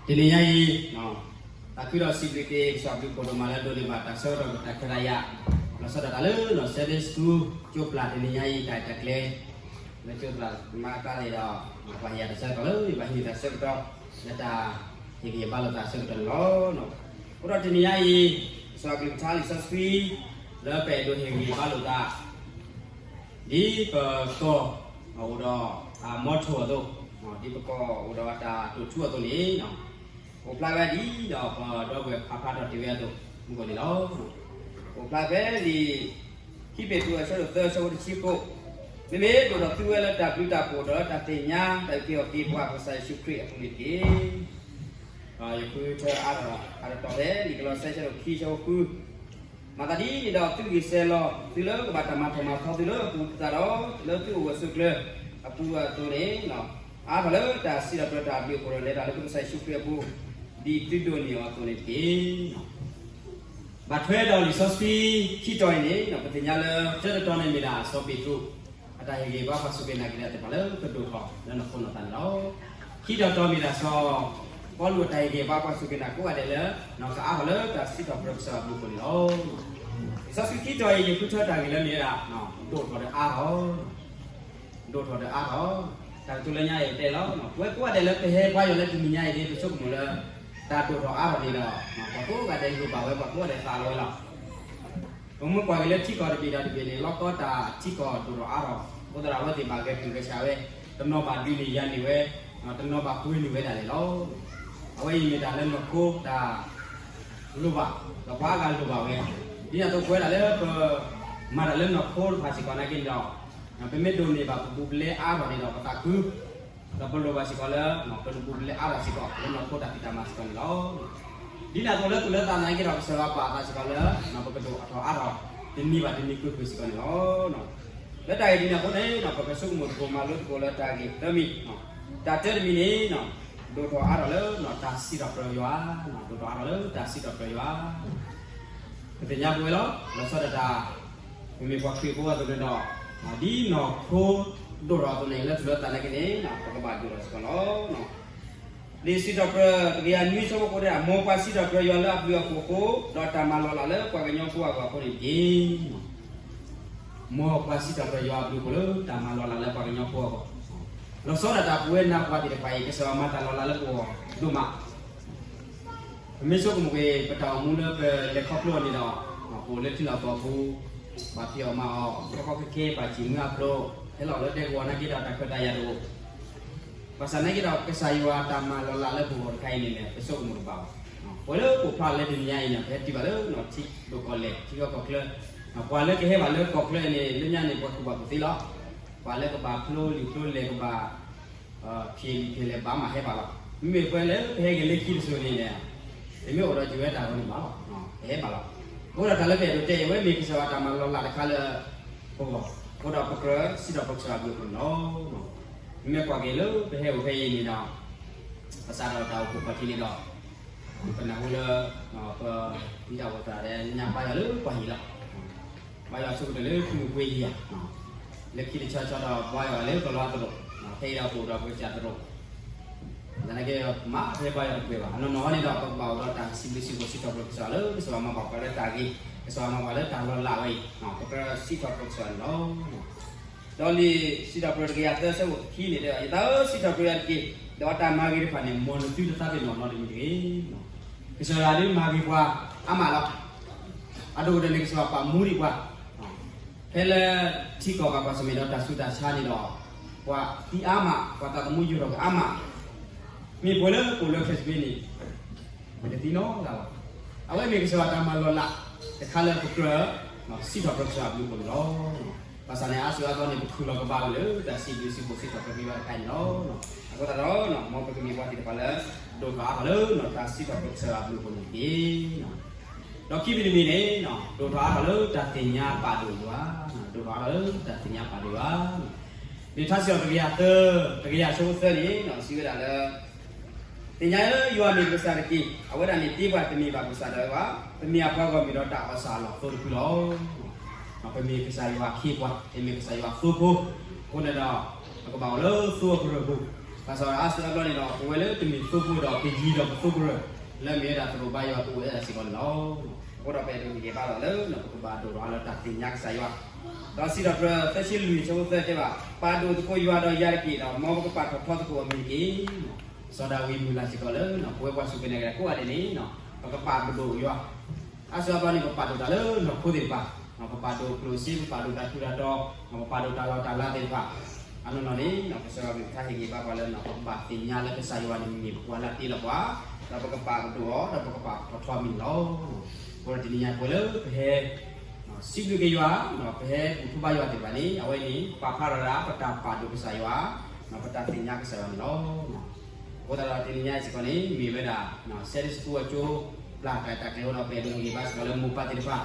တနံၤညါအံၤ သးခုဒီးစံးဘျုးက့ၤ ကစၢ်ဘျုးဖှိၣ်ဒိၣ်မးလၢဒိးန့ၢ်ဘၣ်တၢ်ဆၢကတီၢ်တၢ်ခွဲးတၢ်ယာ် လီၤဆီဒၣ်တၢ်လၢ Sunday School ကၠိပျၢ်တနံၤညါအံၤ တၢ်အဲၣ်တၢ်ကျဲ လၢကၠိပျၢ်မၤကါန့ၣ်ဒီး ပှၤဟ့ၣ်ယၤတၢ်ဆၢကတီၢ်လၢ ယဘၣ်ဟံးန့ၢ်တၢ်ဆၢကတီၢ် လၢတၢ်ဟ့ၣ်ဂံၢ်ဟ့ၣ်ဘါလိာ်သးဆၢကတီၢ်န့ၣ်လီၤ. အဃိဒီးတနံၤညါအံၤ ကစၢ်ကလုၢ်ကထါလံာ်စီဆှံ လၢပအဲၣ်ဒိးဟ့ၣ်ဂံၢ်ဟ့ၣ်ဘါလိာ်သး ဒ်ပကီၢ်အိၣ်ဒီး အမီထိၣ်အသိး, ဒ်ပကီၢ်အိၣ်ဒီးတၢ်တိာ်ထူအသိးန့ၣ်, အိၣ်ဖျါဝဲဒ်ဒီးပဒီပုၢ်ဝဲၢ်ဖးဖျါထီၣ်တ့ၢ်ဝဲအသိး မုၢ်ကီၢ်န့ၣ်လီၤ. အိၣ်ဖျါဖဲလံာ်ခံပ့းတရူးအဆၢဒိၣ်သၢအဆၢဖိတဆံဃိး, မ့မ့ၢ်ဒိၣ်ထီၣ်သုဝဲလၢတၢ်ဘျုးတၢ်ဖှိၣ်ဒီးတၢ်သ့ၣ်ညါ တၢ်အုၣ်က့ၤခီၣ်က့ၤပှၤ ကစၢ်ယ့ၣ်ၡူးခရံာ်အပူၤန့ၣ်တက့ၢ်. ယဃုထၢအါထီၣ်အါထီၣ်တီၢ်ဖဲလံာ်ကလီးစဲအဆၢဒိၣ်ခံအဆၢဖိဃု မၤသးဒ်န့ၣ်ဒီး သုဂံၢ်စဲၤလီၤ သုလၢကဘၣ်တၢ်မၤထီၣ်မၤထီသုလၢအပူၤသတးဒီး လၢသုအိၣ်ဂၢၢ်ဆိးကျၢၤအပူၤအသိးန့ၣ်, အါထီၣ်လၢတၢ်စံးထီၣ်ပတြၢၤတၢ်အဘျုးအဖှိၣ်ဒီး လဲၤတၢ်လၢကစၢ်ယ့ၣ်ၡူးခရံာ်အပူၤ ဒ်သုဒိးန့ၢ်အီၤအသိးန့ၣ်တက့ၢ်. ဘၣ်ထွဲဒီးလံာ်စီဆှံခံတီၤအံၤန့ၣ် ပသ့ၣ်ညါလၢ တၢတတီၤန့ၣ်မ့ၢ်ဒၣ်စီၤပ့းတရူး အတၢ်ဟ့ၣ်ဂံၢ်ဟ့ၣ်ဘါပှၤစူၢ်က့ၤနာ်က့ၤတၢ်သ့ၣ်တဖၣ်လၢကဒိၣ်ထီၣ်လၢနီၢ်ခိနီၢ်သးန့ၣ်လီၤ. ခံတီၤတီၤမ့ၢ်ဒၣ်စီၤပီလူးအတၢ်ဟ့ၣ်ဂံၢ်ဟ့ၣ်ဘါပှၤစူၢ်က့ၤနာ်က့ၤကိးဂၤဒဲးလၢ နီၢ်ကအါထီၣ်လၢတၢ်စံးထီၣ်ပတြၢၤကစၢ်ယွၤအဘျုးအဖှိၣ်န့ၣ်လီၤ. လံာ်စီဆှံခံတီၤအံၤ ယဃုထၢတၢ်ဂ့ၢ်လၢမ့ၢ်ဝဲဒၣ် ဒိၣ်ထီၣ်ဒီးအါထီၣ် ဒိၣ်ထီၣ်ဒီးအါထီၣ်, တၢ်ကတိၤလၢညါအံၤတဲလီၤ. ပဝဲကိးဂၤဒဲးလၢပဟဲပှၤယွၤလၢတနံၤညါအံၤန့ၣ် ပဆိကမိၣ်လၢ တၢ်ဒိၣ်ထီၣ်အါထီၣ်န့ၣ်ဒီး ပှၤကိးဂၤဒဲးလိၣ်ဘၣ်ဝဲ ပှၤကိးဂၤဒဲးသးလီဝဲလီၤ. ပမ့ၢ်ကွၢ်က့ၤလၢထံကီၢ်တဘ့ၣ်ဒီးတဘ့ၣ်န့ၣ် လီၤကီတၢ်ထံကီၢ်ဒိၣ်ထီၣ်အါထီၣ်, အဃိသတးဒီးအဝဲသ့ၣ်ဘၣ်ဂဲၤတုၤဂဲၤဆးဝဲ, တနီၤဘၣ်ဒုးန့ၢ်ယၤန့ၢ်ဝဲ, တနီၤဘၣ်ပှ့ၤန့ၢ်ဝဲဒၣ်န့ၣ်လီၤ. အဝဲအံၤမ့ၢ်တၢ်လၢနီၢ်ခိတၢ် လိၣ်ဘၣ်, ဒီးပှၤအါဂၤလိၣ်ဘၣ်ဝဲ, ဒ်န့ၣ်အသိးပဝဲဒၣ်လၢပ မၤတၢ်လၢနီၢ်ခိတဖၣ်စ့ၢ်ကီးနာ်က့န့ၣ်ဒီး, ပမ့ၢ်ဒိးန့ၢ်ဘၣ်ပဘူးပလဲအါထီၣ်န့ၣ်ဒီးပသးခု, ဒီးပလိၣ်ဘၣ်စ့ၢ်ကီးလၢ ပဘူးပလဲအါထီၣ်စ့ၢ်ကီး လၢနီၢ်ခိတၢ်ဖံးတၢ်မၤစ့ၢ်ကီးန့ၣ်လီၤ. ဒ်န့ၣ်အသိးလၢသူၣ်လၢသးနာ်က့ဒီး ကစၢ်ယွၤပာ်အသးစ့ၢ်ကီးလၢ ပကဒိၣ်ထီၣ်အါထီၣ် တနံၤဘၣ်တနံၤကွ့ၢ်ကွ့ၢ်စ့ၢ်ကီးန့ၣ်လီၤ. လၢတၢ်ဂ့ၢ်ဒ်န့ၣ်အဃိန့ၣ် ပကဆိကမိၣ်သကိးမၤလိသကိးလၢတၢ်ဂ့ၢ်သၢမံၤ, တၢ်တၢတမံၤန့ၣ် ဒိၣ်ထီၣ်အါထီၣ်လၢတၢ်စံးထီၣ်ပတြၢၤယွၤ, ဒိၣ်ထီၣ်အါထီၣ်လၢတၢ်စံးထီၣ်ပတြၢၤယွၤ ပသ့ၣ်ညါပဝဲလီၤ. လီၤဆီဒၣ်တၢ် ပမ့ၢ်ပှၤခရံာ်ဖိအသိးန့ၣ်ဒီး, ဒ်နီၢ်ခိဒိၣ်ထီၣ်အသိးန့ၣ် လၢသူၣ်လၢသးနာ်က့န့ၣ် ပကဘၣ်ဒိၣ်ထီၣ်စ့ၢ်ကီးလီၤ. လံာ်စံးထီၣ်ပတြၢၤတကယၤနွံဆၢဖိဃိးတဲဒၣ်, မ်ပှၤစံးထီၣ်ပတြၢၤယွၤလၢအဘျုးအဖှိၣ်အဃိ, ဒီးတၢ်မၤလီၤလးလၢပှၤကညီဖိအဂီၢ်အဃိန့ၣ်တက့ၢ်. မ်ပှၤစံးထီၣ်ပတြၢၤယွၤအဘျုးအဖှိၣ်လၢတၢ်မၤလီၤလးလၢပှၤကညီဖိအဂီၢ်, လီၤဆီဒၣ်တၢ်ပဝဲနၤပှၤသ့ၣ်တဖၣ်အံၤ ကစၢ်ယွၤမၤတၢ်လီၤလးလၢပဂီၢ်ဒိၣ်မး ပမ့ၢ်ဆိကမိၣ်က့ၤ ပတၢ်အိၣ်မူလၢပလဲၤခီဖျိအီၤန့ၣ်ဒီး, ပအိၣ်လၢထံလီၢ်ကီၢ်ပူၤ, ဘၣ်ဖံးအီၣ်မၤအီၣ်, ခီခီခဲခဲ ဘၣ်စံၣ်မူအဖျိ, ဟဲလီၤလၢဒဲကဝီၤနာ်က့ဒီး တၢ်ခွဲးတၢ်ယာ်တအိၣ်, ဘၣ်ဆၣ်နာ်က့ဒီး ကစၢ်ယွၤတၢ်မၤလီၤလးလၢပဂီၢ်တခါအံၤန့ၣ် ပဆိကမိၣ်တဘၣ်ဘၣ်. ပဝဲလၢပအိၣ်ဖျါလၢတနံၤညါအံၤန့ၣ် ပဟဲတုၤဘၣ်လၢထံဒိၣ်ကီၢ်လဲၢ် ထံကီၢ်ကီၢ်ချၢ, ပှၤလၢကဟဲဘၣ်လၢကီၢ်ချၢအံၤန့ၣ် လၢညါန့ၣ် ပှၤကူၣ်ဘၣ်ကူၣ်သ့လီၤ. ပှၤလၢကဘၣ်ဖျိလံာ်ဖျိလဲၢ်ကဘၣ် ဖံးလံာ်ဖံးလဲၢ်ဘၣ်မးဟဲဘၣ်လီၤ. မ့မ့ၢ်ပဝဲလၢပဟဲက့ၤလၢခံတစိၤန့ၣ် ပမ့ၢ်အိၣ်ဒီးယွၤတၢ်ဂီၤန့ၣ်ဘၣ်လီၤ, ပဟဲဘၣ်လီၤ. အဃိဒီးတၢ်လၢပအဲၣ်ဒိးတဲအံၤ အဝဲမ့ၢ်ကစၢ်ယွၤတၢ်မၤလီၤလးတခါလၢပဂီၢ်, အဃိဒီးပကြၢးစံးထီၣ်ပတြၢၤကစၢ်ယွၤအဘျုးအဖှိၣ်န့ၣ်လီၤ. မ့မ့ၢ်ကွၢ်က့ၤလၢပဟဲအိၣ်ဖဲအံၤန့ၣ်ဒီး ဘၣ်ဆၣ်ဒီးတၢ်အိၣ်ဖှိၣ်ခီၣ်ထံးန့ၣ်ဒီး ပနၢ်ဟူလၢ ပတံၤသကိးသးဒီး ညါဘါယွၤလၢပှၤဟံၣ်လီၤ. ဘါယွၤဆိကတၢၢ်လၢထူမူကွ့ယၤ, လၢခံတဆီဆီဒီးဘါယွၤလၢကီၢ်လီၤအသရိာ်, ဖဲအံၤဒီးပအိၣ်ဒီးပကစၢ်သရိာ်, သနာ်က့မၤဖဲဘါယွၤတပှဲၤဘၣ်. အနီၢ်နီၢ်န့ၣ်ဒီး ပကဘၣ်အိၣ်ဒီးတၢ်စံးဘျုးစံးဖှိၣ်စံးထီၣ်ပတြၢၤကစၢ်ယွၤလၢ ကစၢ်ယွၤမၤဘၣ်ပှၤလၢတၢ်ဂ့ၤ, ကစၢ်ယွၤမၤပှၤလၢတၢ်လီၤလးဝဲအံၤ, ပကြၢးစံးထီၣ်ပတြၢၤကစၢ်ယွၤန့ၣ်လီၤ. ဒီးလံာ်စံးထီၣ်ပတြၢၤတကယၤသၢဆၢဖိခံန့ၣ်တဲ, ယသးဧၢ စံးထီၣ်ပတြၢၤယွၤတက့ၢ်, ဒီးအတၢ်မၤဂ့ၤတဖၣ်န့ၣ် မ်နသုတသးပ့ၤနီၣ်နီတမံၤတဂ့ၤ. ကစၢ်ယွၤဒုးမၤဂ့ၤပှၤအါမးလီၤ. အဒိၣ်ကတၢၢ်န့ၣ် ကစၢ်ယွၤပာ်မူဒံးပှၤ, ဖဲလၢထံကီၢ်ဘၣ်ကွၢ်ဆၢၣ်မဲာ်ဒီးတၢ်ဆူးတၢ်ဆါန့ၣ်ဒီး ပှၤသံအါမး, ပှၤသးသမူယိာ်ထီၣ်ကအါမး, မ့ၢ်ပှၤလၢပအိၣ်လၢခရံာ်စပ့န့ၣ် ပတသံနီတဂၤဘၣ်. အဝဲမ့ၢ်ကစၢ်ယွၤတၢ်မၤလီၤလးတခါလၢပကြၢး စံးထီၣ်ပတြၢၤကစၢ်ယွၤအဘျုးအဖှိၣ်န့ၣ်လီၤ. ဘၣ်ဆၣ်န့ၣ် အါစုအါသီန့ၣ် ပခုၣ်လီၤကဘၣ်ဝဲလၢတၢ်စံးဘျုးစံးဖှိၣ်စံးထီၣ်ပတြၢၤက့ၤယွၤတခါအံၤန့ၣ်လီၤ. အဃိသတးဒီး မ်ပကမ့ၢ်ပှၤသ့ၣ်တဖၣ်လၢ ဒိၣ်ထီၣ်အါထီၣ်လၢတၢ်စံးထီၣ်ပတြၢၤကစၢ်ယွၤအဘျုးအဖှိၣ်န့ၣ်တက့ၢ်. ဒီးခံမံၤတမံၤန့ၣ် ဒိၣ်ထီၣ်အါထီၣ်လၢတၢ်သ့ၣ်ညါပာ်ဒိၣ်ယွၤ, ဒိၣ်ထီၣ်အါထီၣ်လၢတၢ်သ့ၣ်ညါပာ်ဒိၣ်ယွၤ. လံာ်ထါစံးထီၣ်တကယၤသၢ, တကယၤဆၢဖိသၢန့ၣ် စံးဝဲဒၣ်လၢ သ့ၣ်ညါလၢယွၤမ့ၢ်ပကစၢ်တက့ၢ်. အဝဲဒၣ်န့ၣ်တ့ပှၤတမ့ၢ်ဘၣ်ပကစၢ်ဒၣ်ဝဲဘၣ်, ပမ့ၢ်အပှၤဂီၢ်မ့ၢ်ဒီးတၢ်အီၣ်ဆၣ်အလီၢ်သိတဖုလီၤ. ပမ့ၢ်ကစၢ်ယွၤအခ့အပှၤ, ပမ့ၢ်ကစၢ်ယွၤအသိဖိ, အဃိန့ၣ်ဒီး ပကဘၣ်အိၣ်လၢသိအကရၢၢ်ပူၤ ဘၣ်ဆၣ်အါစုအါဘျီန့ၣ်ဒီး ပဝဲလၢတမ့ၢ်သိဖိဒီး ပယံၤဒီးပသိကရၢၢ် လၢမ့ၢ်ဝဲဒၣ်သရိာ်ဘါယွၤအိၣ်ဝဲဒၣ်စ့ၢ်ကီးန့ၣ်လီၤ. အဃိဒီးပအဲၣ်ဒိးဟ့ၣ်ဂံၢ်ဘါလီၤလၢ ပကဘၣ်ဒိၣ်ထီၣ်အါထီၣ်လၢတၢ်သ့ၣ်ညါကစၢ်ယွၤ, ဒီးစံးထီၣ်ပတြၢၤသၢဆံလွံၢ်ဆၢဖိသၢတဲဘၣ်, ပာ်ဒိၣ်သကိးယွၤဒီးယၤတက့ၢ်, ဒီးမ်ပကပာ်ထီၣ်ထီသကိးအမံၤတက့ၢ်. စီၤဒၤဝံးမုၢ်လၢ်စ့ၢ်ကီးလၢ ပဝဲပှၤစူၢ်က့ၤနာ်က့ၤတၢ်ကိးဂၤဒဲးန့ၣ် ပကပာ်ပဒိၣ်ယွၤ အါစုအါဘျီန့ၣ် ပပာ်ဒိၣ်တၢ်လၢနီၢ်ခိသ့ၣ်တဖၣ်, ပပာ်ဒိၣ်ကျိၣ်စ့, ပပာ်ဒိၣ်တၢ်ထူးတၢ်တီၤ, ပပာ်ဒိၣ်တၢ်လီၢ်တၢ်လၤသ့ၣ်တဖၣ်, အနီၢ်နီၢ်န့ၣ် ကစၢ်ယွၤကလုၢ်ကထါဟ့ၣ်ဂံၢ်ဘါပှၤလၢ ပကဘၣ်သ့ၣ်ညါလၢကစၢ်ယွၤန့ၣ်မ့ၢ်ပှၤလၢအတ့လီၤပှၤ, ဒီးပကပာ်ပဒိၣ်အီၤ ဒီးပကပာ်ထီၣ်ထီအမံၤန့ၣ်လီၤ. အဃိဒီးတနံၤညါပဝဲလၢပဟဲ စံးဘျုးက့ၤယွၤ, ပဟဲဘူၣ်ထီၣ်ဘါယွၤသ့ၣ်တဖၣ်န့ၣ် အဝဲန့ၣ် ပာ်ဖျါထီၣ်ဒၣ်ပတၢ်ပာ်ဒိၣ်ကစၢ်ယွၤ, ပတၢ်သ့ၣ်ညါကစၢ်ယွၤန့ၣ်လီၤ. အဃိသတးဒီးတနံၤညါအံၤစ့ၢ်ကီးန့ၣ် မ့ၢ်ဝဲဒၣ် Sunday School အကၠိပျၢ်တၢ်တၢ်ကျဲၤအဃိဒီး ပအဲၣ်ဒိးဟ့ၣ်ဂံၢ်ဘါစ့ၢ်ကီးလၢမိၢ်ပၢ်သ့ၣ်တဖၣ်,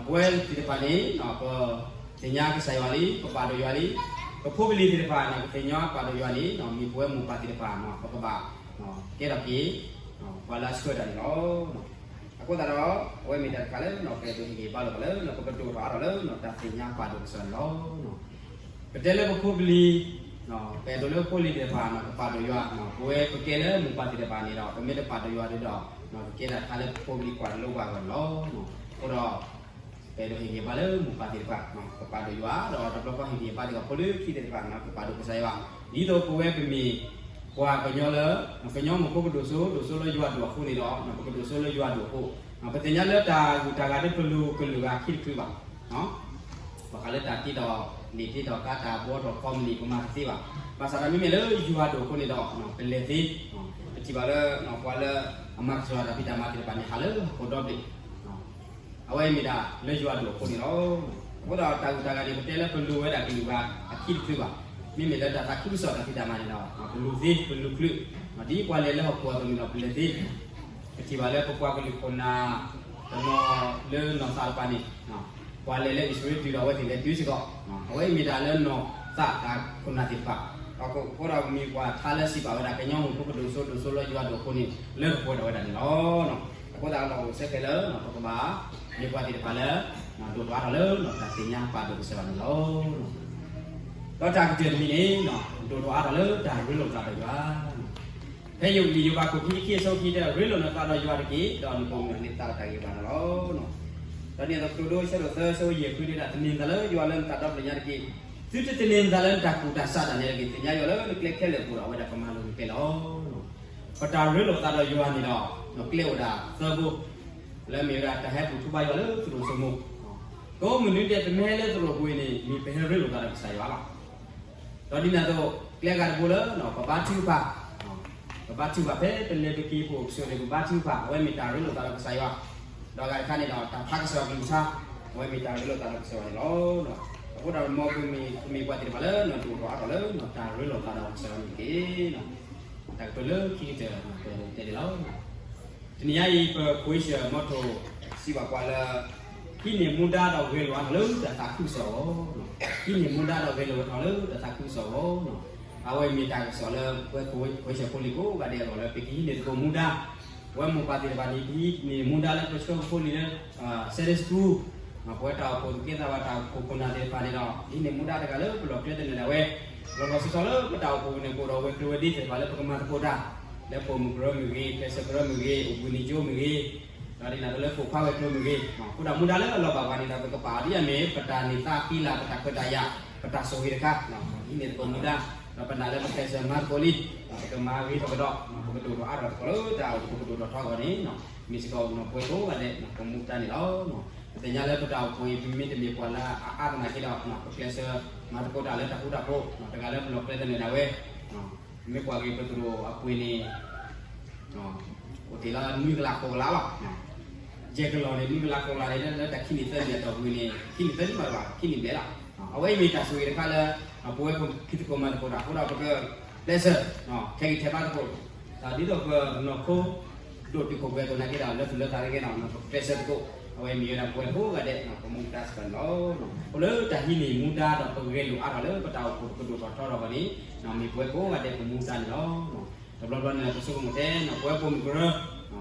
ပဝဲသ့ၣ်တဖၣ်န့ၣ် ပသ့ၣ်ညါကစၢ်ယွၤလံ, ပပာ်ဒိၣ်ယွၤလံ, ပဖိပလံၤသ့ၣ်တဖၣ်န့ၣ် ပသ့ၣ်ညါပာ်ဒိၣ်ယွၤန့ၣ် မ့ၢ်ပဝဲမိၢ်ပၢ်သ့ၣ်တဖၣ် ပကဘၣ် ကဲထီၣ်က့ၤ ပှၤလၢအဆှၢတၢ်န့ၣ်လီၤ. အဃိသတးဒီး အဝဲမ့ၢ်တၢ်တခါလၢ ပအဲၣ်ဒိးဟ့ၣ်ဂံၢ်ဘါလီၤပှၤလၢ ပကဒိၣ်ထီၣ်အါထီၣ်လၢတၢ်သ့ၣ်ညါပာ်ဒိၣ်ကစၢ်န့ၣ်လီၤ. ပတဲလၢပဖိပလံၤ, ပအဲၣ်ဒိးလၢဖိလံၤသ့ၣ်တဖၣ်န့ၣ် ကပာ်ဒိၣ်ယွၤ, ပဝဲပကဲလၢမိၢ်ပၢ်သ့ၣ်တဖၣ်န့ၣ်ဒီး ပမ့ၢ်တပာ်ဒိၣ်ယွၤဒီး ပကဲဒၣ်တခါလၢပဖိပလံၤကွၢ်တလိၣ်ဘၣ်ဂီၢ်န့ၣ်လီၤ. အဃိဒီး ပအဲၣ်ဒိးဟ့ၣ်ဂံၢ်ဘါလၢမိၢ်ပၢ်သ့ၣ်တဖၣ် ကပာ်ဒိၣ်ယွၤ, ဒီးတဘျီဃီဟ့ၣ်ဂံၢ်ဘါသ့ၣ်တဖၣ်ဖိလၢခံသ့ၣ်တဖၣ် ကပာ်ဒိၣ်ကစၢ်ယွၤ, ဒ်သိးပဝဲပမ့ၢ် ပှၤကညီလၢ ကညီမုၢ်ဖိကဒိၣ်စိ ဒိၣ်စိလၢယွၤဒိၣ်အဃိန့ၣ်ဒီး ပကဒိၣ်စိလၢယွၤဒိၣ်အဃိ, ပသ့ၣ်ညါလၢတၢ်ဂုၤတၢ်ဂၤဒ်ပလူၤကလုာ်ဂၤခံတချုးဘၣ်, ဘၣ်ဃးလၢတၢ်တ့ထီၣ်န့ၢ်တ့ထီၣ်ကါ တၢ်ဘှီထီၣ်ခီမနံၣ် ပမၤတသ့ဘၣ်. ဘၣ်ဆၣ်ဒီးမ့မ့ၢ်လၢယွၤဒိၣ်အဃိန့ၣ်ဒီး ပလဲၤသ့, ပထံၣ်ဘၣ်လၢ ပှၤလၢအမၤကစၢ်ယွၤတၢ်ဖံးတၢ်မၤသ့ၣ်တဖၣ်န့ၣ် ဟးလၢဟီၣ်ခိၣ်ဒီဘ့ၣ် အဝဲမ့ၢ်ဒၣ်လၢယွၤဒိၣ်အဃိန့ၣ်လီၤ. အဃိဒီးတၢ်ဂုၤတၢ်ဂၤန့ၣ် ပတဲလၢပလူၤဝဲဒၣ်ကလုာ်ဂၤအခံတချုးဘၣ်, မ့မ့ၢ်လၢတၢ်သးခုကစီၣ်တၢ်ဖံးတၢ်မၤန့ၣ်ဒီး ပလူၤသ့ပလူၤချုး, ဒ်ပှၤလဲၤလၢဟီၣ်ခိၣ်အသိးန့ၣ်ဒီး ပလဲၤသ့, ပထံၣ်ဘၣ်လၢပပှၤကလုာ်ခိၣ်နၢ် တနီၤလၢနီၢ်သးတကပၤန့ၣ် ပှၤလဲၤလၢအံၣ်စရ့လးတုၤဒီးအဝဲသ့ၣ်လဲၤတုၤစ့ၢ်ကီး, အဝဲအံၤမ့ၢ်တၢ်လၢနီၢ်သးတၢ်ခိၣ်နၢ်သ့ၣ်တဖၣ်, အဃိဒီးမ့ၢ်ပှၤထါလၢစံးဘၣ်ဝဲဒၣ် ကညီမုၢ်ဖိကဒိၣ်စိ ဒိၣ်စိလၢယွၤဒိၣ်အဃိန့ၣ် လၢပှဲၤထီၣ်ဝဲဒၣ်န့ၣ်လီၤ. အဃိသတးဒီးအိၣ်ဆၢခဲလၢာ် ပကဘၣ် မ့ၢ်ပှၤသ့ၣ်တဖၣ်လၢ ဒိၣ်ထီၣ်အါထီၣ်လၢတၢ်သ့ၣ်ညါပာ်ဒိၣ်ကစၢ်ယွၤန့ၣ်လီၤ. ဒီးတၢ်ကတၢၢ်တမံၤန့ၣ် ဒိၣ်ထီၣ်အါထီၣ်လၢတၢ်ရ့လိာ်သးဒီးယွၤ, ဖဲယိၤဘးခိၣ်ခံဆံခံအဆၢခံတဲ ရ့လိာ်နသးဒီးယွၤတက့ၢ်, ဒီးနကအိၣ်မုာ်န့ၢ်သးဒီးတၢ်ဂံၢ်ဘါန့ၣ်လီၤ. ဒီးန့ၣ်အသိး ဖျိဒိဆၢဒိၣ်သၢဆၢဖိယဲၢ်ဃုတဲဒၣ် သန့ၤနသးလၢယွၤလၢနတၢ်ဒီဖျၢၣ်ညါတက့ၢ်. သုတသန့ၤနသးလၢနတၢ်ကူၣ်တၢ်ဆးဒၣ်နဲတဂ့ၤ, သ့ၣ်ညါယွၤလၢနကျဲခဲလၢာ်အပူၤဒီး အဝဲဒၣ်ကမၤလိၤနကျဲလီၤ. ပတၢ်ရ့လိာ်သးဒီးယွၤန့ၣ်ဒီး ကျဲအိၣ်ဒၣ်သၢဘိ, လၢမ့ၢ်ဝဲဒၣ်တၢ်ဟဲဘူၣ်ထီၣ်ဘါယွၤလၢသရိာ်စိမိၤ, ကိးမုၢ်နံၤဒဲး ပမ့ၢ်ဟဲလၢသရိာ်ပူၤအံၤန့ၣ် မ့ၢ်ပဟဲရ့လိာ်သးဒီးကစၢ်ယွၤလီၤ. ဒီးဒ်န့ၣ်အသိး ကျဲဂၤတဘိလၢ ပဘါထုကဖၣ်, ပဘါထုကဖၣ်ဖဲပလဲၤပက့ၤပအိၣ်ကဆိးန့ၣ် ပဘါထုကဖၣ် အဝဲမ့ၢ်တၢ်ရ့လိာ်သးဒီးကစၢ်ယွၤ, ဒီးအဂၤတခါန့ၣ်ဒီး တၢ်ဖးကစၢ်ယွၤကလုၢ်ကထါ အဝဲမ့ၢ်တၢ်ရ့လိာ်သးဒီးကစၢ်ယွၤန့ၣ်လီၤ. အဃိဒီးမ်ပမ့ၢ်ပှၤသ့ၣ်တဖၣ်လၢ ဒိၣ်ထီၣ်အါထီၣ်လၢ တၢ်ရ့လိာ်သးဒီးကစၢ်ယွၤန့ၣ်တက့ၢ်. တၢ်ကတိၤလၢခံကတၢၢ် ပတဲန့ၣ်လီၤ. တနံၤညါအံၤ ပခွဲးဆၢၣ်မီထိၣ် စံးဘၣ်ပှၤလၢ ဟံးန့ၢ်မူဒါဒီးဂဲၤလိာ်အါထီၣ်လၢတၢ်သးခုကစီၣ်အဂီၢ်, ဟံးန့ၢ်မူဒါဒီးဂဲၤလိာ်အါထီၣ်လၢတၢ်သးခုကစီၣ်အဂီၢ်, အဝဲမ့ၢ်တၢ်ကစီၣ်လၢပဝဲခွဲးဆၢၣ်ဖိလံၤကိးဂၤဒဲးအဂီၢ်လၢ ပကဟံးန့ၢ်သကိးမူဒါ, ပဝဲမိၢ်ပၢ်သ့ၣ်တဖၣ်န့ၣ် ပဟံးန့ၢ်မူဒါလၢပဆှၢပဖိလံၤလၢ Sunday School, ပဝဲတၢ်အိၣ်ဖှိၣ်သကဲးသးဝးတၢ်အိၣ်ဖှိၣ်ခိၣ်နၢ်သ့ၣ်တဖၣ်န့ၣ်ဒီး ဟံးန့ၢ်မူဒါတဂၤလၢပလီၢ်ကျဲသနၢၣ်ဒၣ်ဝဲ, လီၤလီၤဆီဆီလၢပတၢ်အိၣ်ဖှိၣ်ပူၤန့ၣ် ကအိၣ်ဒီးဝဲၤကျိၤဝဲၤဒ့သ့ၣ်တဖၣ်လၢပကမၤသကိးတၢ်, လၢပိာ်မုၣ်ကရၢမ့ၢ်ဂ့ၤ, ကျဲးစၢးကရၢမ့ၢ်ဂ့ၤ, အိၣ်ဘှံးနံၤကၠိမ့ၢ်ဂ့ၤ, ဒီးဒ်န့ၣ်အသိးလၢပိာ်ခွါဝဲၤကျိၤမ့ၢ်ဂ့ၤ, အဃိဒီးမူဒါလၢအလီၤဘၣ်ပှၤန့ၣ်ဒီး ပကပာ်အီၤဒ်အမ့ၢ် ပတၢ်န့ၢ်သါဃံလၤ ပတၢ်ခွဲးတၢ်ယာ် ပတၢ်ဆိၣ်ဂ့ၤတခါ, ဟံးန့ၢ်သကိးမူဒါ, ဒီးပနာ်လၢပကျဲးစၢးမၤသကိးလံ, ပကမၤဂ့ၤထီၣ်ကဒီး, ပကဒိၣ်ထီၣ်အါထီၣ်သကိးလၢတၢ်အိၣ်ဖှိၣ်ပကဒိၣ်ထီၣ်ထီအဂီၢ်န့ၣ်, မ့ၢ်စ့ၢ်ကီးပဝဲကိးဂၤဒဲး ပမူဒါန့ၣ်လီၤ. ပသ့ၣ်ညါလၢပတၢ်အိၣ်ဖှိၣ်အံၤ ပမ့ၢ်တမ့ၢ်ပှၤလၢအအါသနာ်က့ဒီး ပကျဲးစၢးမၤသကိးတၢ်လၢတၢ်ဃူတၢ်ဖိး, တဂၤလၢပလီၢ်ကျဲသနၢၣ်ဒၣ်ဝဲ မ့ၢ်ကွၢ်က့ၤပသရိာ်အပှ့ၤန့ၣ် အိၣ်တ့ၢ်လၢနွံကလးဃိးကလးလီၤ. ယဲၢ်ကလးန့ၣ် နွံကလးဃိးကလးန့ၣ် လၢတၢ်ခံနံၣ်သၢနံၣ်အတီၢ်ပူၤန့ၣ် ခံနံၣ်သၢနံၣ်ဘၣ်ဘၣ် ခံနံၣ်ဘျဲၣ်လီၤ. အဝဲအံၤမ့ၢ်တၢ်ဆိၣ်ဂ့ၤတခါလၢ ပဝဲပဖံးသကိးမၤသကိးတၢ်အဃိဒီး ပကကျဲးစၢး ထဲးဂံၢ်ထဲးဘါသကိး ဒ်သိးပနီၢ်ခိ ဒိၣ်တုာ်ခိၣ်ပှဲၤအသိးနာ်က့ဒီး လၢသူၣ်လၢသးနာ်က့ဒီး ပကျဲးစၢးသကိး အဝဲမ့ၢ်ဝဲဒၣ်ပဝဲကိးဂၤဒဲး ပမူဒါစ့ၢ်ကီးန့ၣ်လီၤ. အိၣ်လၢတၢ်ဟံးန့ၢ်မူဒါဒီးပဂဲၤလိာ်အါထီၣ်လၢပတၢ်အိၣ်ဖှိၣ်ပကဒိၣ်ထီၣ်ထီထီၣ်အဂီၢ်န့ၣ် မ့ၢ်ပဝဲကိးဂၤဒဲးပမူဒါန့ၣ်လီၤ. တဘျီဘျီန့ၣ် ပဆိကမိၣ်ထဲ ပဝဲပိာ်မုၣ်ကရၢ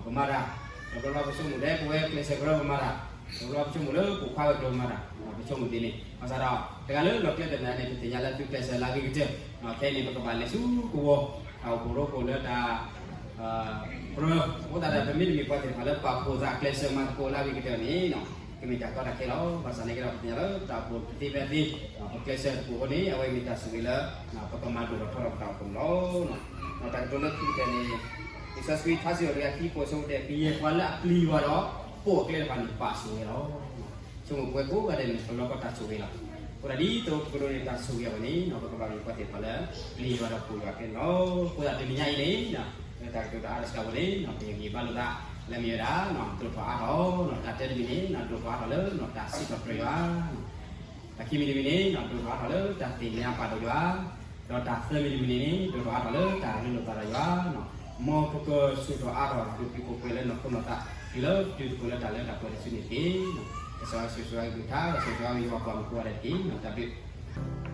ပမၤတၢ်, တဘျီဘျီပဆိကမိၣ်ထဲ ပဝဲကျဲးစၢးကရၢပမၤတၢ်, တဘျီဘျီပဆိကမိၣ်လၢပိာ်ခွါဝဲၤကျိၤပမၤတၢ်, ပဆိကမိၣ်ဒ်န့ၣ် ဘၣ်ဆၣ်ဒီး တဂၤလၢလီၤကျဲတနၤန့ၣ် ပသ့ၣ်ညါလၢသုကျဲးစၢးလၢအဂ့ၤကတၢၢ်, ခဲအံၤန့ၣ် ပကဘၣ်လဲၤဆူကဝီၤ, တၢ်အိၣ်ဖှိၣ်ရိဖှိၣ်လၢတၢ် ပြၢ, အဃိသတးဒီး ပမ့တမ့ၢ်ပှၤသ့ၣ်တဖၣ်လၢပာ်ဖှိၣ်သးကျဲးစၢးမၤသကိးလၢအဂ့ၤကတၢၢ်န့ၣ်, ကမ့ၢ်တၢ်ကီတၢ်ခဲလီၤ. ဘၣ်ဆၣ်န့ၣ်ကဒီး ပသ့ၣ်ညါလၢတၢ်အိၣ်ဖှိၣ်ကသ့ဖဲသ့, ပကျဲးစၢးသကိးအဃိန့ၣ် အဝဲမ့ၢ်တၢ်ဆိၣ်ဂ့ၤလၢ ပကမၤဒိၣ်ထီၣ်ထီထီၣ်ပတၢ်အိၣ်ဖှိၣ်န့ၣ်လီၤ. ဒီးတၢ်ကတိၤလၢခံကတၢၢ်န့ၣ်, လံာ်စီဆှံထါစံးထီၣ်ပတြၢၤခံ ပိာ်အဆၢဖိတဆံ ကယဲၢ်ပှၤလၢအပျံၤယွၤဒီး ပိာ်အကျဲတဖၣ်န့ၣ် ဘၣ်ဆိၣ်ဂ့ၤလီၤ. ဆိကမိၣ်ပဝဲကိးဂၤဒဲးန့ၣ် ပလီၢ်ကီတၢ်ဆိၣ်ဂ့ၤလီၤ. အဃိသတးဒ်သိးပကဒိးန့ၢ်တၢ်ဆိၣ်ဂ့ၤအဝဲန့ၣ် ပကဘၣ်မ့ၢ်ပှၤသ့ၣ်တဖၣ်လၢ ပျံၤယွၤဒီးပိာ်ယွၤအကျဲန့ၣ်လီၤ. အဃိသတးတနံၤညါအံၤန့ၣ်, လၢတၢ်ကတိၤတၢ်အါတစှၤဖိန့ၣ် ပဟ့ၣ်ဂံၢ်ဘါလိာ်သး လၢမ့ၢ်ဝဲဒၣ် ဒိၣ်ထီၣ်အါထီၣ်, တၢ်တၢတမံၤန့ၣ် ဒိၣ်ထီၣ်အါထီၣ်လၢတၢ်စံးထီၣ်ပတြၢၤယွၤ, တၢ်ခံမံၤတမံၤန့ၣ် ဒိၣ်ထီၣ်အါထီၣ်လၢတၢ်သ့ၣ်ညါပာ်ဒိၣ်ယွၤ, ဒီးတၢ်သၢမံၤတမံၤန့ၣ် ဒိၣ်ထီၣ်အါထီၣ်လၢတၢ်ရ့လိာ်သးဒီးယွၤ, မ်ပကဆူၣ်ထီၣ်အါထီၣ် ဒိၣ်တုာ်ခိၣ်ပှဲၤလၢနီၢ်ခိနီၢ်သး တုၤလၢပတုၤသကိးလၢတၢ်လၢတၢ်ပှဲၤတစုန့ၣ်တက့ၢ်. ကစၢ်ယွၤဆိၣ်ဂ့ၤဆိၣ်ဝါက့ၤပကထါ, ကစၢ်ယွၤဆိၣ်ဂ့ၤယွၤပှၤမုၣ်ကိးဂၤဒဲးတက့ၢ်. တၢ်ဘျုး